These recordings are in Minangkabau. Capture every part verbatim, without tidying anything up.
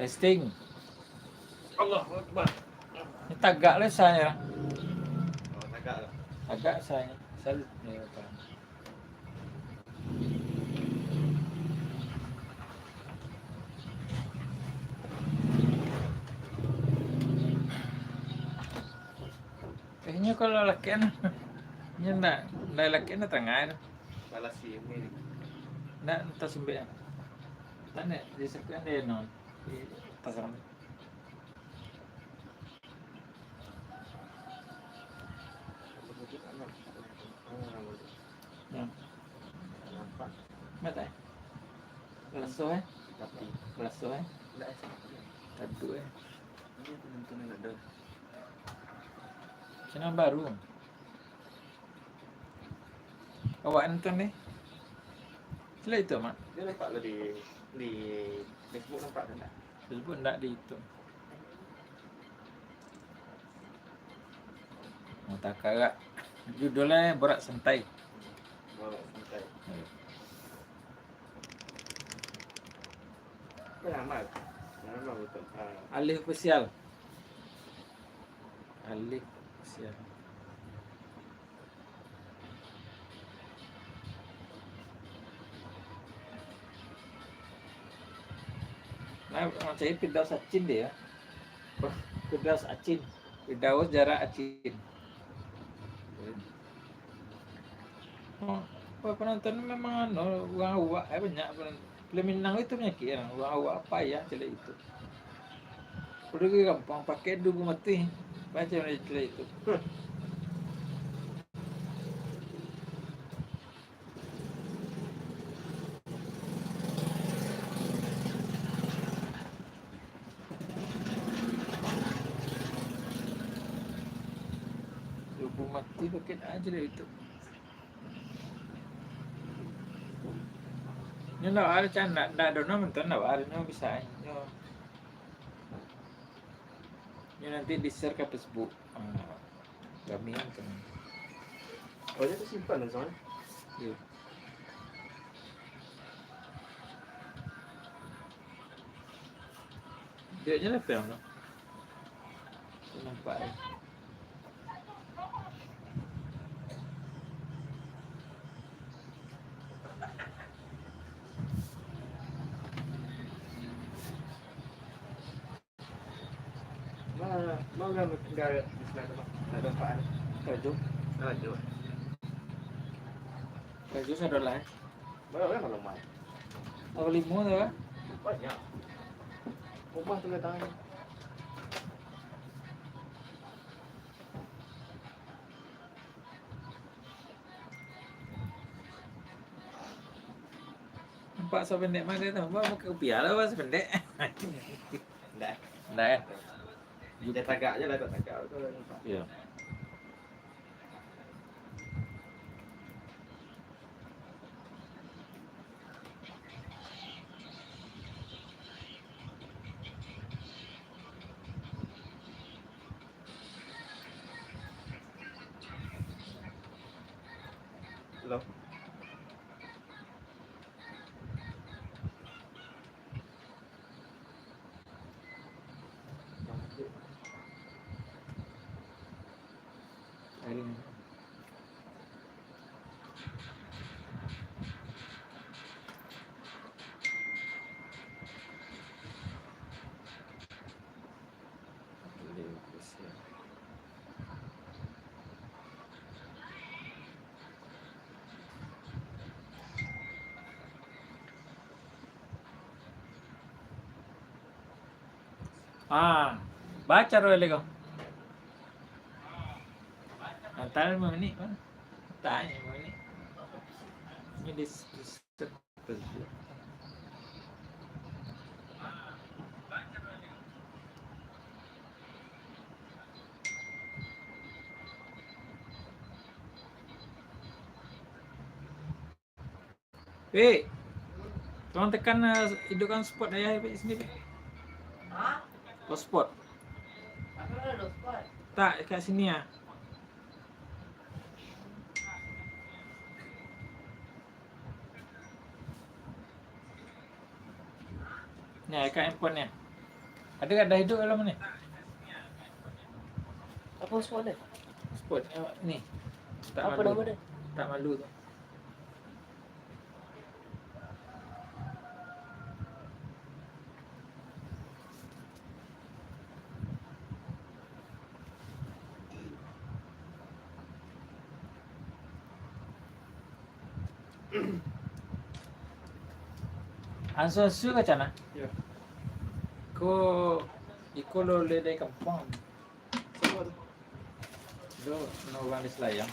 Testing. Allahu Akbar. Ni tagak lah sainyo. Oh, tagak lah. Tagak sainyo. Salut. Ya, faham. Eh, nyo kalau lakian, nyo ndak, ndak lakian ndak tangah tu. Salah si Umi ni. Ndak, entah sembek. Tanya, dia sekian dia non. Di pasang. Ya. Nampak. Mata, eh? Balaso, eh? Tapi balaso, eh? Ndak, eh. Tadu, eh. Ini penonton yang ada. Channel baru. Awak nonton ni? Sila itu, Mak. Dia nampak lah di, di Facebook nampak tu ndak? Facebook ndak di itu. Mata karak. Judulnya Borak Santai. Borak Santai. Ya. Apa nama? Nama betul. Ah. Alif Official. Alif Official. Nah, orang cari Firdaus Acin dia. Firdaus Acin. Firdaus Jarak Acin. Oh, penonton memang anu, urang awak, eh, banyak penonton. Film Minang itu panyakik, urang awak payah caliak itu. Udah ke gampang pakai dubu mati. Macam mana caliak itu? Dubu mati pakai aja lah itu. Nyo ndak ada, can, ndak, ndak ada nonton, ndak ada nyo bisa nyo. Nyo nanti di-share ka Facebook. Ah, kami nonton. Oh, dia tersimpan tu, soalnya. Iya. Dia je lah, Pel, no. Nampak, eh. Ma, ma urang tingga di sinan tu, Mak? Nak dapat, eh? Karajo. Karajo. Karajo sadolah, eh. Banyak urang kalau main. Orang limo tu, eh? Banyak. Rumah tu datang. Nampak sapendek mano tu? Nampak muka kupiah lah, sapendek. Ndak. Ndak, kan? Dia tagak je lah, tak tagak tu nampak. Iya. Halo. Ah, baca dulu ko. Antar lima menit, kan? Tanya lima menit. Ini di, di Weh, tolong tekan, eh, hidupkan spot ayah, Weh, sini, Weh. Hah? Hotspot. Apa ada hotspot? Tak, kat sini, ah. Ni, kat handphone ni. Ada, ada hidup dalam ni. Apa spot dia? Spot, eh, ni. Tak Apa malu. Nama dia? Tak malu tu. Ansua-ansua ka cana? Yo. Ko, iko lo le dari kampuang. Siapa tu? Lo, no urang di Selayang.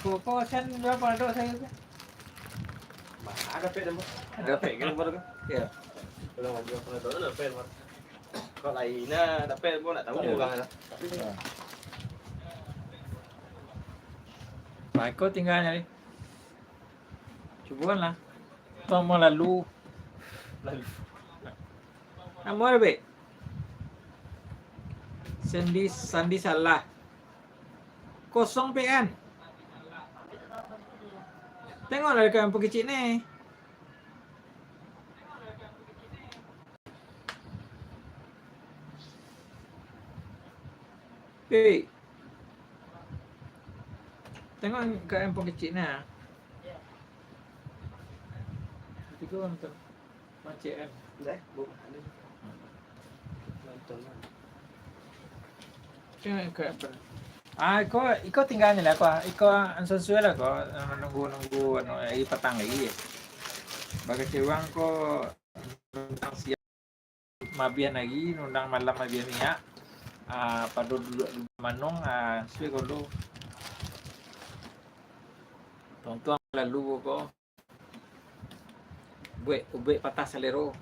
Ko, ko sen berapa dok saya tu? Mah, ada pet demo. Ada pet kan baru kan? Ya. Kalau mau jual pernah tahu ada pet mah. Kok lain nah, tapi pun nak tahu orang lah. Nah, iko tinggalnya ni. Cubolah. Tong mau lalu. Lalu. Namo ada, Bek? Sandi, Sandi salah. Kosong P N. Tengoklah dekat yang pengkecik ni. Hei. Tengok kat handphone kecik ni, ah. Tiga orang tu. Macet kan? Dah, bukan. Nonton lah. Tengok kat apa? Ah, iko, iko tinggalnya lah, ko. Iko ansua-ansua lah, ko. Nunggu-nunggu, anu, hari patang lagi. Bagi urang ko, tantang siang. Mabian lagi, nundang malam mabian minyak. Ah, pado duduak di manuang, ah, suwe ko lo. Tontuang lalu ko. Buek, buek patah salero.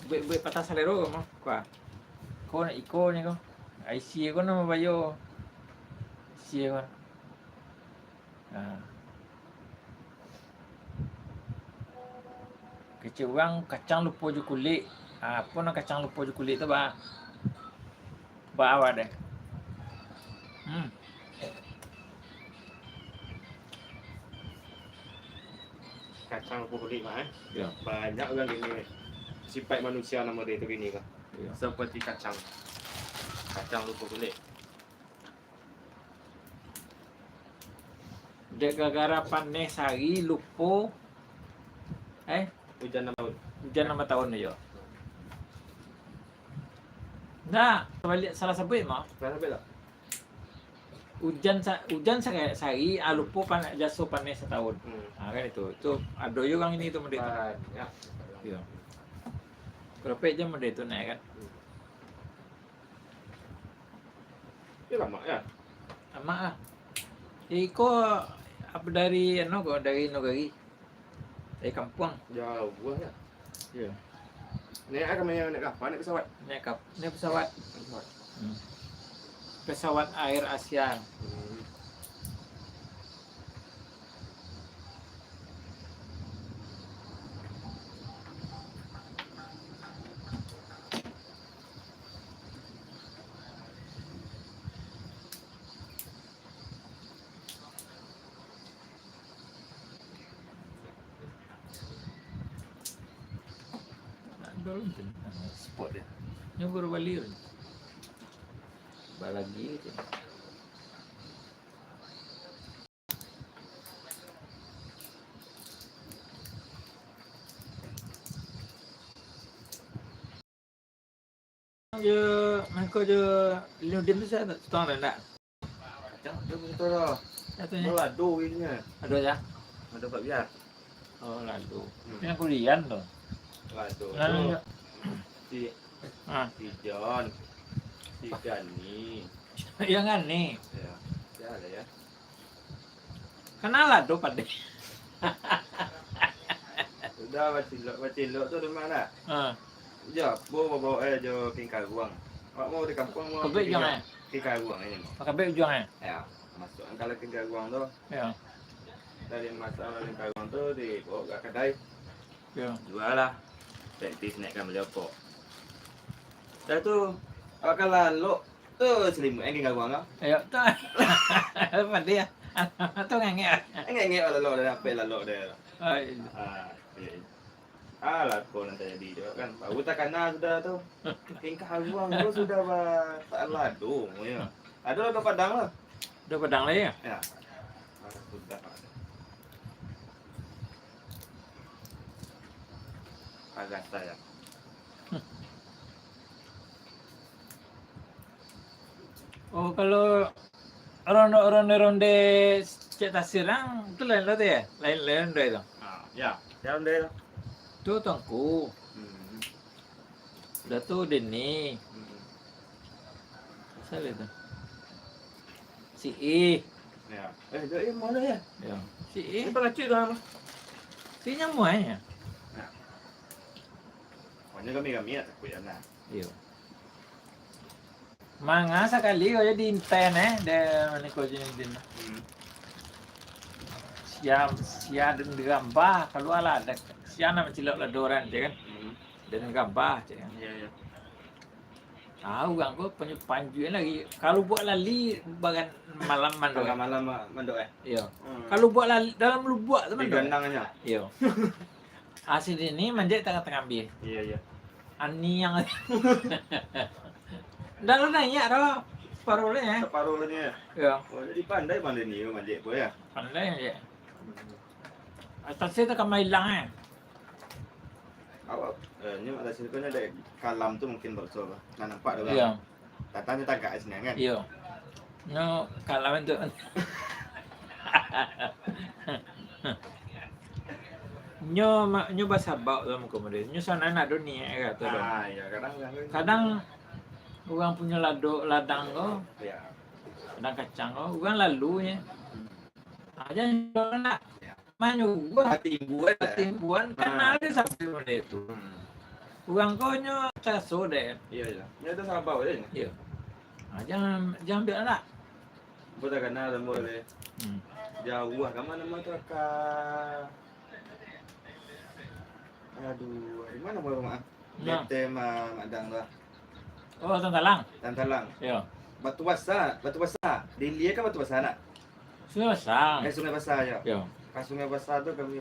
Buek-buek patah salero ko mah. Kuah. Ko nak iko ni ko. Isi ko namo bayo. Isi ko. Ha. Kecek urang kacang lupo jo kulik. Ha, apo nan kacang lupo jo kulik tu, ba? Ba awak deh. Hmm. Kacang lupo kulik mah, eh. Ya. Banyak urang kini. Sipaik manusia namo dia tu kini ko. Ya. Seperti kacang. Kacang lupo kulik. Dek gara-gara paneh sahari lupo, eh? Ujan enam tahun. Ujan enam tahun, iyo. Nah, baliak salah sabuik mah. Salah sabuik tak? Ujan sa-, ujan sa-, sahari, ah, lupo pan-, jaso paneh satahun. Hmm. Ah, kan itu. Itu ado yo urang ini tu model tu. Banyak. Iyo. Berapa jam model tu naik kan? Hmm. Iyo lamak yo. Lamak ah. Iko apo dari anu ko, dari nagari? Dari kampuang. Jauah yo. Iyo. Naik apo, naik kapa, naik pesawat? Naik kap-, naik pesawat. Pesawat. Hmm. Pesawat Air Asia. Hmm. Nak dol tu, spot dia. Nyo baru bali tu. Balagi tu. Jo, mangko jo Linudin tu sia tu, tong ado ndak? Kacang ado betul tu. Katonyo. Ado ado inyo. Ado yo? Ado Pak Biar. Oh, lado. Hmm. Nan kulian tu. Lado. Nan tu. Si, ah. Si John. Si Gani. Yang Gani. Yo, sia lah yo. Kenal lah tu, Pak Dek. Sudah, bacilok, bacilok tu rumah nak. Ha. Jo, bo bawa eh jo King Karuang. Awak mau di kampuang, mau Kabek di ujuang, King, eh? King Karuang ini mau. Kabek ujuang, eh? Yo, masuk kalau King Karuang tu. Yo. Dari masuk King Karuang tu dibawa ke kedai. Yo. Jual lah. Praktis naikkan beli rokok. Dah tu, awak kan lalok. Tu, selimut, eh, King Karuang tu. Yo, tu. Pandai lah. Tu ngangek. Ngangek lalok dia, apa lalok dia. Ah, iyo. Ah, iyo. Alah, ko nan tajadi tu kan. Baru takana sudah tu. Tingkah aruang tu sudah ba-, tak lado, yo. Ado lah Padang lah. Ado Padang lah, yo? Yo. Ah, sudah. Agak sayang. Oh, kalau ronde-ronde-ronde cek tasirang, tu lain lo tu yo? Lain, lain ronde tu. Ah, yo, lain ronde tu. Tu Tuanku. Hmm. Udah tu Deni. Hmm. Asal itu. Si I. Yo. Eh, dah, eh, mana yo? Yo. Si I. Ini pangacik tu, ah. Si nyamuai yo. Yo. Pokoknyo kami-kami yo takuik yo, nah. Iyo. Manga sakali ko jadi inten, eh, de maniko Junedin. Hmm. Sia, sia den gambah, kalua lah, de, sia nak mancilok lado urang, cek kan. Hmm. Den gambah, cek kan. Iyo, iyo. Ah, urang ko panju-, panjuan lagi. Kalau buak lali, bagan malam mandok. Tangah malam ma-, mandok, eh? Iyo. Hmm. Kalau buak lali, dalam lubuak tu mandok. Diganang aja. Iyo. Asin ini manjek tangah-tangah ambia. Iyo, iyo. Aniang. Ndak lo naiak doh. Separuh lah, eh. Separuh lah, eh. Iyo. Oh, jadi pandai, pandai ni manjek ko, yo? Pandai manjek. Atas tu ka mailang, eh. Awak, eh, nyo atas tu kan ado kalam tu mungkin baruso lah. Nah, nampak tu kan? Iyo. Tatanyo tagak di siko kan? Iyo. Nyo kalam tu. Nyo ma-, nyo basabab tu muko model. Nyo sana nak ado niat ka tu doh. Ah, iyo, kadang, kadang. Kadang urang punyo lado-, ladang ko, iyo, ladang kacang ko, urang lalu nyo. Hmm. Ah, jan nak. Iyo. Manyuruah. Batimbuan lah. Batimbuan, kan ado sampai model tu. Hmm. Urang ko nyo caso deh. Iyo, iyo. Nyo ado sabab deh. Iyo. Ah, jan, jan ambiak lah. Buat takana lah, buat deh. Hmm. Jauah ka mano tu, ka, aduh, di mano rumah? Nah. Bete ma-, Madang tu. Oh, Tantalang. Tantalang. Iyo. Batu Basa, Batu Basa. Di Ilia kan Batu Basa nak? Sungai Basa. Eh, Sungai Basa, yo. Iyo. Ka Sungai Basa tu kami